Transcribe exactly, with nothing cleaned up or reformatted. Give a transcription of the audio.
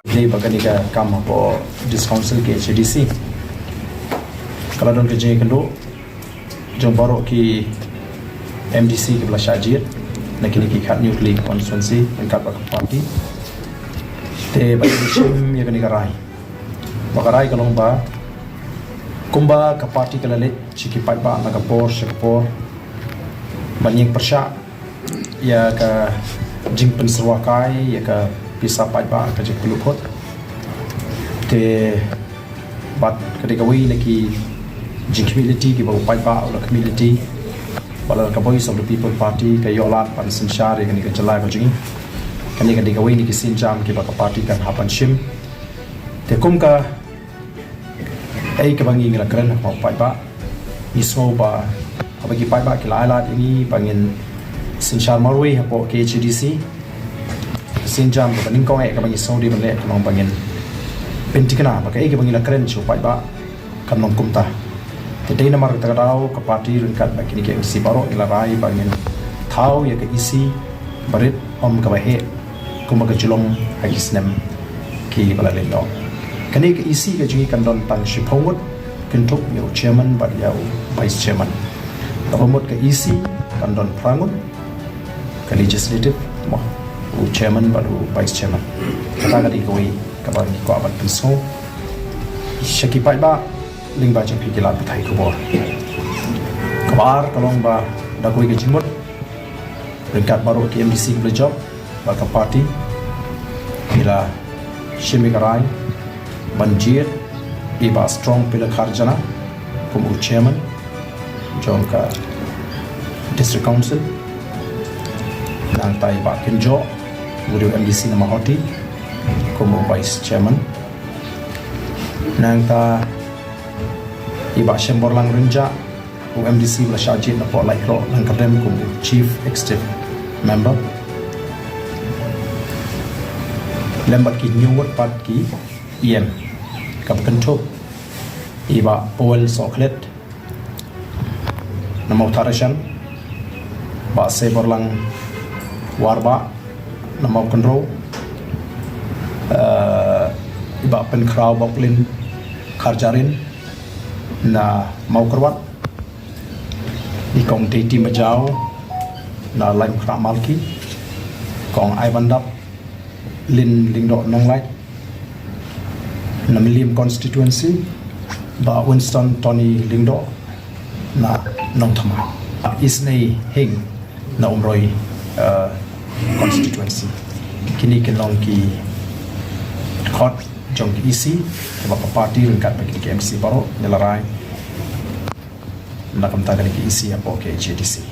Dei ba kane ka kam hapoh District Council K H A D C ka la don ka jingïakynduh jong baroh ki M D C kiba la shah jied na kine ki khatnïew tylli ki constituency ryngkat bad ka party. Te ba shim ïa kane ka rai, ba ka rai ka long ba kumba ka party ka la leit sha ki paidbah na ka por sha ka por ban ïeng pyrshah ïa ka jingpynsyrwa kai ïa ka pisa paidbah ka jingpynlut. Te bad ka dei kawei na ki jingkhmih lynti kiba u paidbah u la khmih lynti, ba la ka Voice of the People Party ka ïoh lad ban synshar ïa kane ka jylla ka jong ngi. Kane ka dei kawei na ki sienjam kiba ka party kan hap ban shim. Te kum ka ei kaba ngi ngi la kren hapoh paidbah, ngi sngew ba haba ki paidbah ki la ai lad ïa ngi ba ngin synshar marwei hapoh K H A D C. Sienjam kaba nyngkong eh kaba ngi sngew dei ban leh ka long ba ngin pynthikna ba kaei kaba ngi la kren sha u paidbah kan long kumta. Te dei namar kata ka daw ka party ryngkat bad kine ki M D C baroh ngi la rai ba ngin thaw ïa ka E C barit ym kaba heh kumba ka ju long ha ki snem kiba la leit noh. Kane ka E C ka jong ngi kan don tang shiphew ngut, kynthup ïa u chairman bad ïa u vice chairman. Kaba mut ka E C kan don phra ngut, ka legislative, mo, u chairman bad u vice chairman. Kata ka dei kawei kaba ngi kwah ban pynsngew sha ki paidbah lyngba jong phi ki lad pathai khubor. Kaba ar ka long ba da kawei ka jingmut ryngkat baroh ki M D C kiba la jop bad ka party, ngi la shim ïa ka rai ban jied ïa i Bah Strong Pilakharjana kum u chairman jong ka District Council. Nangta i Bah Kynjoh, u dei u M D C na Mawhati, kum u vice chairman. Nangta i Bah Shemborlang Rynjah, u M D C ba la shah jied napoh Laitkroh Langkyrdem kum u chief executive member. Lem bad ki hynñiew ngut pat ki E M, kaba kynthup i Bah Powell Sohkhlet na Mawthadraishan, Bah Seiborlang Warbah na Mawkynrew, eh, i Bah Pynkhraw Boklin Kharjahrin na Mawkyrwat, i Kong Teiti Majaw na Laitumkhrah Malki, Kong Aibandap Lin Lyngdoh Nonglait na Mylliem constituency, Bah Winston Tony Lyngdoh na Nongthymmai, Isnei Hing na Umroi, eh, constituency. Kine ki long ki dkhot jong ki E C kiba ka party ryngkat bad kine ki M D C baroh ngi la rai na ka bynta kane ka E C hapoh K H A D C.